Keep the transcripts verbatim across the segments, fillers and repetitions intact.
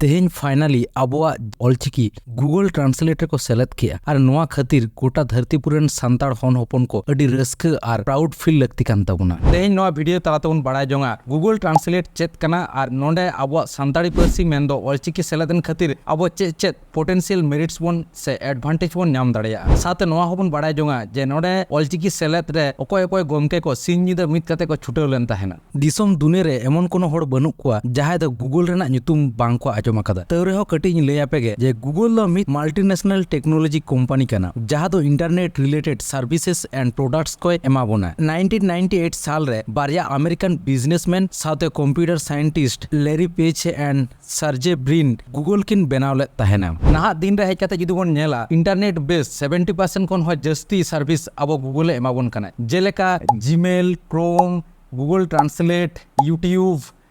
ᱛᱮᱦᱮᱧ finally ᱟᱵᱚᱣᱟᱜ Ol Chiki Google Translate ᱨᱮᱠᱚ ᱥᱮᱞᱮᱫ ᱠᱮᱜᱼᱟ, ᱟᱨ ᱱᱚᱣᱟ ᱠᱷᱟᱹᱛᱤᱨ ᱜᱚᱴᱟ ᱫᱷᱟᱹᱨᱛᱤ ᱯᱩᱨᱤ ᱨᱮᱱ ᱥᱟᱱᱛᱟᱲ ᱦᱚᱱ ᱦᱚᱯᱚᱱ ᱠᱚ ᱟᱹᱰᱤ ᱨᱟᱹᱥᱠᱟᱹ ᱟᱨ proud feel ᱞᱟᱹᱠᱛᱤ ᱠᱟᱱ ᱛᱟᱵᱚᱱᱟ᱾ ᱛᱮᱦᱮᱧ ᱱᱚᱣᱟ video ᱛᱟᱞᱟ ᱛᱮᱵᱚᱱ ᱵᱟᱲᱟᱭ ᱡᱚᱝᱟ Google Translate ᱪᱮᱫ ᱠᱟᱱᱟ ᱟᱨ ᱱᱚᱰᱮ ᱟᱵᱚᱣᱟᱜ ᱥᱟᱱᱛᱟᱲᱤ ᱯᱟᱹᱨᱥᱤ ᱢᱮᱱᱫᱚ ᱚᱞᱪᱤᱠᱤ ᱥᱮᱞᱮᱫ ᱮᱱ ᱠᱷᱟᱹᱛᱤᱨ ᱟᱵᱚ ᱪᱮᱫ ᱪᱮᱫ potential merits ᱵᱚᱱ ᱥᱮ advantage ᱵᱚᱱ ᱧᱟᱢ ᱫᱟᱲᱮᱭᱟᱜᱼᱟ᱾ ᱥᱟᱶᱛᱮ ᱱᱚᱣᱟ ᱦᱚᱸᱵᱚᱱ ᱵᱟᱲᱟᱭ ᱡᱚᱝᱟ ᱡᱮ ᱱᱚᱰᱮ ᱚᱞᱪᱤᱠᱤ ᱥᱮᱞᱮᱫ ᱨᱮ ᱚᱠᱚᱭ ᱚᱠᱚᱭ ᱜᱚᱢᱠᱮ ᱠᱚ ᱥᱤᱧ ᱧᱤᱫᱟᱹ ᱢᱤᱫ ᱠᱟᱛᱮ ᱠᱚ ᱪᱷᱩᱴᱟᱹᱣ ᱞᱮᱱ ᱛᱟᱦᱮᱱᱟ᱾ ᱫᱤᱥᱚᱢ ᱫᱩᱱᱤᱭᱟᱹ ᱨᱮ ᱮᱢᱚᱱ ᱠᱳᱱᱳ ᱦᱚᱲ ᱵᱟᱹᱱᱩᱜ ᱠᱚᱣᱟ ᱡᱟᱦᱟᱸᱭ ᱫᱚ Google ᱨᱮᱱᱟᱜ ᱧᱩᱛᱩᱢ ᱵᱟᱝ ᱠᱚ ᱟᱸᱡᱚᱢ ᱟᱠᱟᱫᱟ᱾ ᱛᱟᱹᱣ ᱨᱮᱦᱚᱸ ᱠᱟᱹᱴᱤᱡ ᱤᱧ ᱞᱟᱹᱭ ᱟᱯᱮ ᱜᱮ ᱡᱮ Google ᱫᱚ ᱢᱤᱫ multinational technology company ᱠᱟᱱᱟ, ᱡᱟᱦᱟᱸ ᱫᱚ internet related services and products ᱠᱚᱭ ᱮᱢᱟ ᱵᱚᱱᱟ᱾ nineteen ninety eight ᱥᱟᱞ ᱨᱮ ᱵᱟᱨᱭᱟ American businessman ᱥᱟᱶᱛᱮ computer scientist Larry Page and Sergey Brin Google ᱠᱤᱱ ᱵᱮᱱᱟᱣ ᱞᱮᱫ ᱛᱟᱦᱮᱱᱟ᱾ ᱱᱟᱦᱟᱜ ᱫᱤᱱ ᱨᱮ ᱦᱮᱡ ᱠᱟᱛᱮ ᱡᱩᱫᱤ ᱵᱚᱱ ᱧᱮᱞᱟ, internet based seventy percent ᱠᱷᱚᱱ ᱦᱚᱸ ᱡᱟᱹᱥᱛᱤ service ᱟᱵᱚ Google ᱮ ᱮᱢᱟ ᱵᱚᱱ ᱠᱟᱱᱟ, ᱡᱮᱞᱮᱠᱟ Gmail, Chrome, Google Translate, YouTube,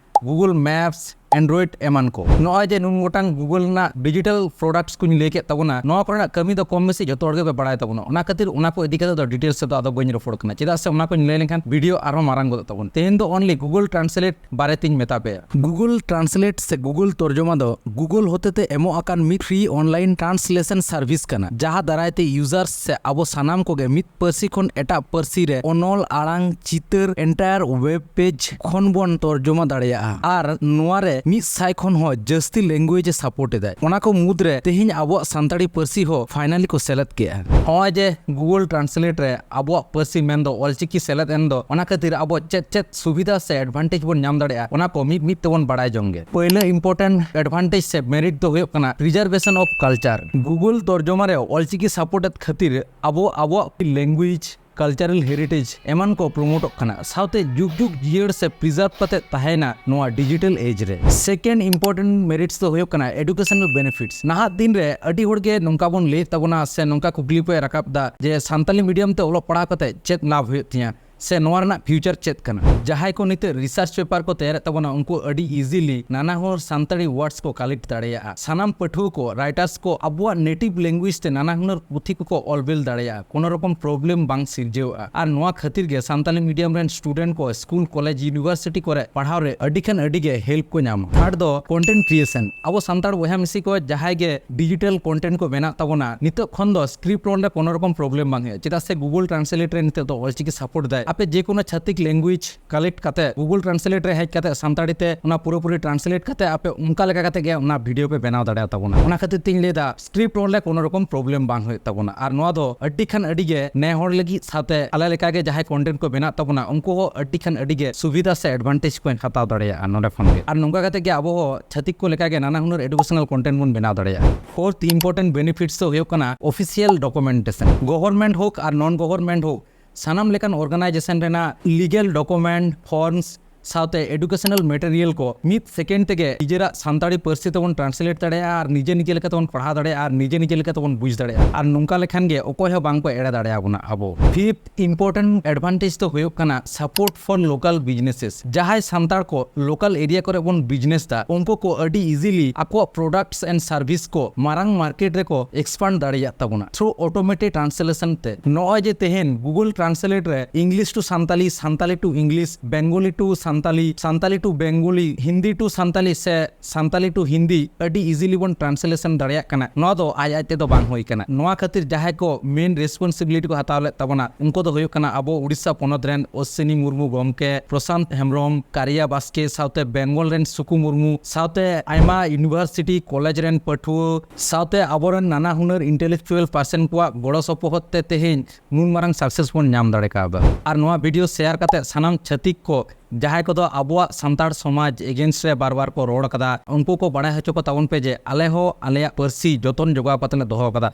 Google Maps, Android ᱮᱢᱟᱱ ᱠᱚ᱾ ᱱᱚᱜᱼᱚᱭ ᱡᱮ ᱱᱩᱱ ᱜᱚᱴᱟᱝ Google ᱨᱮᱱᱟᱜ digital products ᱠᱚᱧ ᱞᱟᱹᱭ ᱠᱮᱫ ᱛᱟᱵᱚᱱᱟ, ᱱᱚᱣᱟ ᱠᱚᱨᱮᱱᱟᱜ ᱠᱟᱹᱢᱤ ᱫᱚ ᱠᱚᱢ ᱵᱮᱥᱤ ᱡᱚᱛᱚ ᱦᱚᱲ ᱜᱮᱯᱮ ᱵᱟᱲᱟᱭ ᱛᱟᱵᱚᱱᱟ᱾ ᱚᱱᱟ ᱠᱷᱟᱹᱛᱤᱨ ᱚᱱᱟ ᱠᱚ ᱤᱫᱤ ᱠᱟᱛᱮ ᱫᱚ details ᱥᱮᱫ ᱫᱚ ᱟᱫᱚ ᱵᱟᱹᱧ ᱨᱚᱯᱚᱲ ᱠᱟᱱᱟ, ᱪᱮᱫᱟᱜ ᱥᱮ ᱚᱱᱟ ᱠᱚᱧ ᱞᱟᱹᱭ ᱞᱮᱱᱠᱷᱟᱱ video ᱟᱨᱦᱚᱸ ᱢᱟᱨᱟᱝ ᱜᱚᱫᱚᱜ ᱛᱟᱵᱚᱱᱟ᱾ ᱛᱮᱦᱮᱧ ᱫᱚ only Google Translate ᱵᱟᱨᱮᱛᱤᱧ ᱢᱮᱛᱟ ᱯᱮᱭᱟ᱾ Google Translate ᱥᱮ Google ᱛᱚᱨᱡᱚᱢᱟ ᱫᱚ Google ᱦᱚᱛᱮᱛᱮ ᱮᱢᱚᱜ ᱟᱠᱟᱱ ᱢᱤᱫ free online translation service ᱠᱟᱱᱟ, ᱡᱟᱦᱟᱸ ᱫᱟᱨᱟᱭ ᱛᱮ users ᱥᱮ ᱟᱵᱚ ᱥᱟᱱᱟᱢ ᱠᱚᱜᱮ ᱢᱤᱫ ᱯᱟᱹᱨᱥᱤ ᱠᱷᱚᱱ ᱮᱴᱟᱜ ᱯᱟᱹᱨᱥᱤ ᱨᱮ ᱚᱱᱚᱞ, ᱟᱲᱟᱝ, ᱪᱤᱛᱟᱹᱨ, entire web page ᱠᱷᱚᱱ ᱵᱚᱱ ᱛᱚᱨᱡᱚᱢᱟ ᱫᱟᱲᱮᱭᱟᱜᱼᱟ᱾ ᱟᱨ ᱱᱚᱣᱟ ᱨᱮ ᱢᱤᱫ ᱥᱟᱭ ᱠᱷᱚᱱ ᱦᱚᱸ ᱡᱟᱹᱥᱛᱤ language ᱮ support ᱮᱫᱟᱭ᱾ ᱚᱱᱟ ᱠᱚ ᱢᱩᱫᱽᱨᱮ ᱛᱮᱦᱮᱧ ᱟᱵᱚᱣᱟᱜ ᱥᱟᱱᱛᱟᱲᱤ ᱯᱟᱹᱨᱥᱤ ᱦᱚᱸ finally ᱠᱚ ᱥᱮᱞᱮᱫ ᱠᱮᱜᱼᱟ᱾ ᱱᱚᱜᱼᱚᱭ ᱡᱮ Google Translate ᱨᱮ ᱟᱵᱚᱣᱟᱜ ᱯᱟᱹᱨᱥᱤ ᱢᱮᱱᱫᱚ ᱚᱞᱪᱤᱠᱤ ᱥᱮᱞᱮᱫ ᱮᱱ ᱫᱚ, ᱚᱱᱟ ᱠᱷᱟᱹᱛᱤᱨ ᱟᱵᱚ ᱪᱮᱫ ᱪᱮᱫ ᱥᱩᱵᱤᱫᱷᱟ ᱥᱮ advantage ᱵᱚᱱ ᱧᱟᱢ ᱫᱟᱲᱮᱭᱟᱜᱼᱟ, ᱚᱱᱟ ᱠᱚ ᱢᱤᱫ ᱢᱤᱫ ᱛᱮᱵᱚᱱ ᱵᱟᱲᱟᱭ ᱡᱚᱝ ᱜᱮ᱾ ᱯᱳᱭᱞᱳ important advantage ᱥᱮ merit ᱫᱚ ᱦᱩᱭᱩᱜ ᱠᱟᱱᱟ preservation of culture᱾ Google ᱛᱚᱨᱡᱚᱢᱟ ᱨᱮ ᱚᱞᱪᱤᱠᱤ support ᱮᱫ ᱠᱷᱟᱹᱛᱤᱨ ᱟᱵᱚ ᱟᱵᱚᱣᱟᱜ language, cultural heritage ᱮᱢᱟᱱ ᱠᱚ promoteᱚᱜ ᱠᱟᱱᱟ, ᱥᱟᱶᱛᱮ ᱡᱩᱜᱽ ᱡᱩᱜᱽ ᱡᱤᱭᱟᱹᱲ ᱥᱮ preserve ᱠᱟᱛᱮ ᱛᱟᱦᱮᱸᱭᱮᱱᱟ ᱱᱚᱣᱟ digital age ᱨᱮ᱾ Second important merits ᱫᱚ ᱦᱩᱭᱩᱜ ᱠᱟᱱᱟ educational benefits᱾ ᱱᱟᱦᱟᱜ ᱫᱤᱱ ᱨᱮ ᱟᱹᱰᱤ ᱦᱚᱲ ᱜᱮ ᱱᱚᱝᱠᱟ ᱵᱚᱱ ᱞᱟᱹᱭᱮᱫ ᱛᱟᱵᱚᱱᱟ ᱥᱮ ᱱᱚᱝᱠᱟ ᱠᱩᱠᱞᱤ ᱯᱮ ᱨᱟᱠᱟᱵ ᱫᱟ ᱡᱮ ᱥᱟᱱᱛᱟᱞᱤ medium ᱛᱮ ᱚᱞᱚᱜ ᱯᱟᱲᱦᱟᱣ ᱠᱟᱛᱮ ᱪᱮᱫ ᱞᱟᱵᱷ ᱦᱩᱭᱩᱜ ᱛᱤᱧᱟ? ᱥᱮ ᱱᱚᱣᱟ ᱨᱮᱱᱟᱜ ᱯᱷᱤᱭᱩᱪᱟᱨ ᱪᱮᱫ ᱠᱟᱱᱟ? ᱡᱟᱦᱟᱸᱭ ᱠᱚ ᱱᱤᱛᱚᱜ ᱨᱤᱥᱟᱨᱪ ᱯᱮᱯᱟᱨ ᱠᱚ ᱛᱮᱭᱟᱨᱮᱫ ᱛᱟᱵᱚᱱᱟ, ᱩᱱᱠᱩ ᱟᱹᱰᱤ ᱤᱡᱤᱞᱤ ᱱᱟᱱᱟ ᱦᱩᱱᱟᱹᱨ ᱥᱟᱱᱛᱟᱲᱤ ᱣᱟᱨᱰᱥ ᱠᱚ ᱠᱟᱞᱮᱠᱴ ᱫᱟᱲᱮᱭᱟᱜᱼᱟ᱾ ᱥᱟᱱᱟᱢ ᱯᱟᱹᱴᱷᱩᱣᱟᱹ ᱠᱚ, ᱨᱟᱭᱴᱟᱨᱥ ᱠᱚ ᱟᱵᱚᱣᱟᱜ ᱱᱮᱴᱤᱵᱷ ᱞᱮᱝᱜᱩᱭᱮᱡᱽ ᱛᱮ ᱱᱟᱱᱟ ᱦᱩᱱᱟᱹᱨ ᱯᱩᱛᱷᱤ ᱠᱚᱠᱚ ᱚᱞ ᱵᱤᱞ ᱫᱟᱲᱮᱭᱟᱜᱼᱟ, ᱠᱳᱱᱳ ᱨᱚᱠᱚᱢ ᱯᱨᱚᱵᱞᱮᱢ ᱵᱟᱝ ᱥᱤᱨᱡᱟᱹᱣᱜᱼᱟ᱾ ᱟᱨ ᱱᱚᱣᱟ ᱠᱷᱟᱹᱛᱤᱨ ᱜᱮ ᱥᱟᱱᱛᱟᱞᱤ ᱢᱤᱰᱤᱭᱟᱢ ᱨᱮᱱ ᱥᱴᱩᱰᱮᱱᱴ ᱠᱚ ᱥᱠᱩᱞ, ᱠᱚᱞᱮᱡᱽ, ᱤᱭᱩᱱᱤᱵᱷᱟᱨᱥᱤᱴᱤ ᱠᱚᱨᱮ ᱯᱟᱲᱦᱟᱣ ᱨᱮ ᱟᱹᱰᱤ ᱠᱷᱟᱱ ᱟᱹᱰᱤ ᱜᱮ ᱦᱮᱞᱯ ᱠᱚ ᱧᱟᱢᱟ᱾ ᱛᱷᱟᱨᱰ ᱫᱚ ᱠᱚᱱᱴᱮᱱᱴ ᱠᱨᱤᱭᱮᱥᱚᱱ᱾ ᱟᱵᱚ ᱥᱟᱱᱛᱟᱲ ᱵᱚᱭᱦᱟ ᱢᱤᱥᱤ ᱠᱚ ᱡᱟᱦᱟᱸᱭ ᱜᱮ ᱰᱤᱡᱤᱴᱟᱞ ᱠᱚᱱᱴᱮᱱᱴ ᱠᱚ ᱵᱮᱱᱟᱜ ᱛᱟᱵᱚᱱᱟ, ᱱᱤᱛᱚᱜ ᱠᱷᱚᱱ ᱫᱚ ᱥᱠᱨᱤᱯᱴ ᱨᱚᱞ ᱨᱮ ᱠᱳᱱᱳ ᱨᱚᱠᱚᱢ ᱯᱨᱚᱵᱞᱮᱢ ᱵᱟᱝ ᱦᱩᱭᱩᱜᱼᱟ, ᱪᱮᱫᱟᱜ ᱥᱮ ᱜᱩᱜᱩᱞ ᱴᱨᱟᱱᱥᱞᱮᱴ ᱨᱮ ᱱᱤᱛᱚᱜ ᱫᱚ ᱚᱞᱪᱤᱠᱤ ᱥᱟᱯᱳᱨᱴ ᱫᱟᱭ᱾ ᱟᱯᱮ ᱡᱮ ᱠᱳᱱᱳ ᱪᱷᱟᱹᱛᱤᱠ ᱞᱮᱝᱜᱩᱭᱮᱡᱽ ᱠᱟᱞᱮᱠᱴ ᱠᱟᱛᱮ, ᱜᱩᱜᱩᱞ ᱴᱨᱟᱱᱥᱞᱮᱴ ᱨᱮ ᱦᱮᱡ ᱠᱟᱛᱮ ᱥᱟᱱᱛᱟᱲᱤ ᱛᱮ ᱚᱱᱟ ᱯᱩᱨᱟᱹᱯᱩᱨᱤ ᱴᱨᱟᱱᱥᱞᱮᱴ ᱠᱟᱛᱮ ᱟᱯᱮ ᱚᱱᱠᱟ ᱞᱮᱠᱟ ᱠᱟᱛᱮ ᱜᱮ ᱚᱱᱟ ᱵᱷᱤᱰᱤᱭᱳ ᱯᱮ ᱵᱮᱱᱟᱣ ᱫᱟᱲᱮᱭᱟᱜ ᱛᱟᱵᱚᱱᱟ᱾ ᱚᱱᱟ ᱠᱷᱟᱹᱛᱤᱨ ᱛᱤᱧ ᱞᱟᱹᱭ ᱮᱫᱟ, ᱥᱠᱨᱤᱯᱴ ᱨᱚᱞ ᱨᱮ ᱠᱳᱱᱳ ᱨᱚᱠᱚᱢ ᱯᱨᱚᱵᱞᱮᱢ ᱵᱟᱝ ᱦᱩᱭᱩᱜ ᱛᱟᱵᱚᱱᱟ᱾ ᱟᱨ ᱱᱚᱣᱟ ᱫᱚ ᱟᱹᱰᱤ ᱠᱷᱟᱱ ᱟᱹᱰᱤ ᱜᱮ ᱱᱮ ᱦᱚᱲ ᱞᱟᱹᱜᱤᱫ, ᱥᱟᱶᱛᱮ ᱟᱞᱮ ᱞᱮᱠᱟ ᱜᱮ ᱡᱟᱦᱟᱸᱭ ᱠᱚᱱᱴᱮᱱᱴ ᱠᱚ ᱵᱮᱱᱟᱜ ᱛᱟᱵᱚᱱᱟ, ᱩᱱᱠᱩ ᱦᱚᱸ ᱟᱹᱰᱤ ᱠᱷᱟᱱ ᱟᱹᱰᱤ ᱜᱮ ᱥᱩᱵᱤᱫᱷᱟ ᱥᱮ ᱮᱰᱵᱷᱟᱱᱴᱮᱡᱽ ᱠᱚ ᱦᱟᱛᱟᱣ ᱫᱟᱲᱮᱭᱟᱜᱼᱟ ᱱᱚᱰᱮ ᱠᱷᱚᱱ ᱜᱮ᱾ ᱟᱨ ᱱᱚᱝᱠᱟ ᱠᱟᱛᱮ ᱜᱮ ᱟᱵᱚ ᱦᱚᱸ ᱪᱷᱟᱹᱛᱤᱠ ᱠᱚ ᱞᱮᱠᱟ ᱜᱮ ᱱᱟᱱᱟ ᱦᱩᱱᱟᱹᱨ ᱮᱰᱩᱠᱮᱥᱚᱱᱟᱞ ᱠᱚᱱᱴᱮᱱᱴ ᱵᱚᱱ ᱵᱮᱱᱟᱣ ᱫᱟᱲᱮᱭᱟᱜᱼᱟ᱾ ᱯᱷᱳᱨᱛᱷ ᱤᱢᱯᱚᱨᱴᱮᱱᱴ ᱵᱮᱱᱤᱯᱷᱤᱴᱥ ᱫᱚ ᱦᱩᱭᱩᱜ ᱠᱟᱱᱟ ᱚᱯᱷᱤᱥᱤᱭᱟᱞ ᱰᱚᱠᱩᱢᱮᱱᱴᱮᱥᱚᱱ᱾ ᱜᱚᱵᱷᱚᱨᱱᱢᱮᱱᱴ ᱦᱳᱠ ᱟᱨ ᱱᱚᱱ ᱜᱚᱵᱷᱚᱨᱱᱢᱮᱱᱴ ᱦᱳᱠ, ᱥᱟᱱᱟᱢ ᱞᱮᱠᱟᱱ ᱚᱨᱜᱟᱱᱟᱭᱡᱮᱥᱚᱱ ᱨᱮᱱᱟᱜ ᱞᱤᱜᱮᱞ ᱰᱚᱠᱩᱢᱮᱱᱴ, ᱯᱷᱚᱨᱢᱥ, ᱥᱟᱶᱛᱮ ᱮᱰᱩᱠᱮᱥᱚᱱᱟᱞ ᱢᱮᱴᱮᱨᱤᱭᱟᱞ ᱠᱚ ᱢᱤᱫ ᱥᱮᱠᱮᱱᱰ ᱛᱮᱜᱮ ᱱᱤᱡᱮᱨᱟᱜ ᱥᱟᱱᱛᱟᱲᱤ ᱯᱟᱹᱨᱥᱤ ᱛᱮᱵᱚᱱ ᱴᱨᱟᱱᱥᱞᱮᱴ ᱫᱟᱲᱮᱭᱟᱜᱼᱟ ᱟᱨ ᱱᱤᱡᱮ ᱱᱤᱡᱮ ᱞᱮᱠᱟ ᱛᱮᱵᱚᱱ ᱯᱟᱲᱦᱟᱣ ᱫᱟᱲᱮᱭᱟᱜᱼᱟ ᱟᱨ ᱱᱤᱡᱮ ᱱᱤᱡᱮ ᱞᱮᱠᱟ ᱛᱮᱵᱚᱱ ᱵᱩᱡᱽ ᱫᱟᱲᱮᱭᱟᱜᱼᱟ᱾ ᱟᱨ ᱱᱚᱝᱠᱟ ᱞᱮᱠᱷᱟᱱ ᱜᱮ ᱚᱠᱚᱭ ᱦᱚᱸ ᱵᱟᱝ ᱠᱚ ᱮᱲᱮ ᱫᱟᱲᱮᱭᱟᱵᱚᱱᱟ ᱟᱵᱚ᱾ ᱯᱷᱤᱯᱛᱷ ᱤᱢᱯᱚᱨᱴᱮᱱᱴ ᱮᱰᱵᱷᱟᱱᱴᱮᱡᱽ ᱫᱚ ᱦᱩᱭᱩᱜ ᱠᱟᱱᱟ ᱥᱟᱯᱳᱨᱴ ᱯᱷᱚᱨ ᱞᱳᱠᱟᱞ ᱵᱤᱡᱽᱱᱮᱥᱮᱥ᱾ ᱡᱟᱦᱟᱸᱭ ᱥᱟᱱᱛᱟᱲ ᱠᱚ ᱞᱳᱠᱟᱞ ᱮᱨᱤᱭᱟ ᱠᱚᱨᱮ ᱵᱚᱱ ᱵᱤᱡᱽᱱᱮᱥ ᱫᱟ, ᱩᱱᱠᱩ ᱠᱚ ᱟᱹᱰᱤ ᱤᱡᱤᱞᱤ ᱟᱠᱚᱣᱟᱜ ᱯᱨᱚᱰᱟᱠᱴᱥ ᱮᱱᱰ ᱥᱟᱨᱵᱷᱤᱥ ᱠᱚ ᱢᱟᱨᱟᱝ ᱢᱟᱨᱠᱮᱴ ᱨᱮᱠᱚ ᱮᱠᱥᱯᱟᱱᱰ ᱫᱟᱲᱮᱭᱟᱜ ᱛᱟᱵᱚᱱᱟ ᱛᱷᱨᱩ ᱚᱴᱳᱢᱮᱴᱮᱰ ᱴᱨᱟᱱᱥᱞᱮᱥᱚᱱ ᱛᱮ᱾ ᱱᱚᱜᱼᱚᱭ ᱡᱮ ᱛᱮᱦᱮᱧ ᱜᱩᱜᱩᱞ ᱴᱨᱟᱱᱥᱞᱮᱴ ᱨᱮ English to Santali, Santali to English, Bengali to Santali, Santali to Bengali, Hindi to Santali ᱥᱮ Santali to Hindi ᱟᱹᱰᱤ ᱤᱡᱤᱞᱤ ᱵᱚᱱ ᱴᱨᱟᱱᱥᱞᱮᱥᱚᱱ ᱫᱟᱲᱮᱭᱟᱜ ᱠᱟᱱᱟ, ᱱᱚᱣᱟ ᱫᱚ ᱟᱡ ᱟᱡ ᱛᱮᱫᱚ ᱵᱟᱝ ᱦᱩᱭ ᱠᱟᱱᱟ᱾ ᱱᱚᱣᱟ ᱠᱷᱟᱹᱛᱤᱨ ᱡᱟᱦᱟᱸᱭ ᱠᱚ ᱢᱮᱱ ᱨᱮᱥᱯᱚᱱᱥᱤᱵᱤᱞᱤᱴᱤ ᱠᱚ ᱦᱟᱛᱟᱣ ᱞᱮᱫ ᱛᱟᱵᱚᱱᱟ, ᱩᱱᱠᱩ ᱫᱚ ᱦᱩᱭᱩᱜ ᱠᱟᱱᱟ ᱟᱵᱚ ᱩᱲᱤᱥᱥᱟ ᱯᱚᱱᱚᱛ ᱨᱮᱱ ᱚᱥᱥᱤᱱᱤ ᱢᱩᱨᱢᱩ ᱜᱚᱢᱠᱮ, ᱯᱨᱚᱥᱟᱱᱛ ᱦᱮᱢᱵᱨᱚᱢ, ᱠᱟᱨᱤᱭᱟ ᱵᱟᱥᱠᱮ, ᱥᱟᱶᱛᱮ ᱵᱮᱝᱜᱚᱞ ᱨᱮᱱ ᱥᱩᱠᱩ ᱢᱩᱨᱢᱩ, ᱥᱟᱶᱛᱮ ᱟᱭᱢᱟ ᱤᱭᱩᱱᱤᱵᱷᱟᱨᱥᱤᱴᱤ ᱠᱚᱞᱮᱡᱽ ᱨᱮᱱ ᱯᱟᱹᱴᱷᱩᱣᱟᱹ, ᱥᱟᱶᱛᱮ ᱟᱵᱚᱨᱮᱱ ᱱᱟᱱᱟ ᱦᱩᱱᱟᱹᱨ ᱤᱱᱴᱮᱞᱮᱠᱪᱩᱣᱟᱞ ᱯᱟᱨᱥᱚᱱ ᱠᱚᱣᱟᱜ ᱜᱚᱲᱚ ᱥᱚᱯᱚᱦᱚᱫ ᱛᱮ ᱛᱮᱦᱮᱧ ᱱᱩᱱ ᱢᱟᱨᱟᱝ ᱥᱟᱠᱥᱮᱥ ᱵᱚᱱ ᱧᱟᱢ ᱫᱟᱲᱮ ᱠᱟᱣᱫᱟ᱾ ᱟᱨ ᱱᱚᱣᱟ ᱵᱷᱤᱰᱤᱭᱳ ᱥᱮᱭᱟᱨ ᱠᱟᱛᱮ ᱥᱟᱱᱟᱢ ᱪᱷᱟᱹᱛᱤᱠ ᱠᱚ ᱡᱟᱦᱟᱸᱭ ᱠᱚᱫᱚ ᱟᱵᱚᱣᱟᱜ ᱥᱟᱱᱛᱟᱲ ᱥᱚᱢᱟᱡᱽ ᱮᱜᱮᱱᱥᱴ ᱨᱮ ᱵᱟᱨ ᱵᱟᱨ ᱠᱚ ᱨᱚᱲ ᱠᱟᱫᱟ, ᱩᱱᱠᱩ ᱠᱚ ᱵᱟᱲᱟᱭ ᱦᱚᱪᱚ ᱠᱚ ᱛᱟᱵᱚᱱ ᱯᱮ ᱡᱮ ᱟᱞᱮ ᱦᱚᱸ ᱟᱞᱮᱭᱟᱜ ᱯᱟᱹᱨᱥᱤ ᱡᱚᱛᱚᱱ ᱡᱚᱜᱟᱣ ᱠᱟᱛᱮ ᱞᱮ ᱫᱚᱦᱚ ᱠᱟᱫᱟ᱾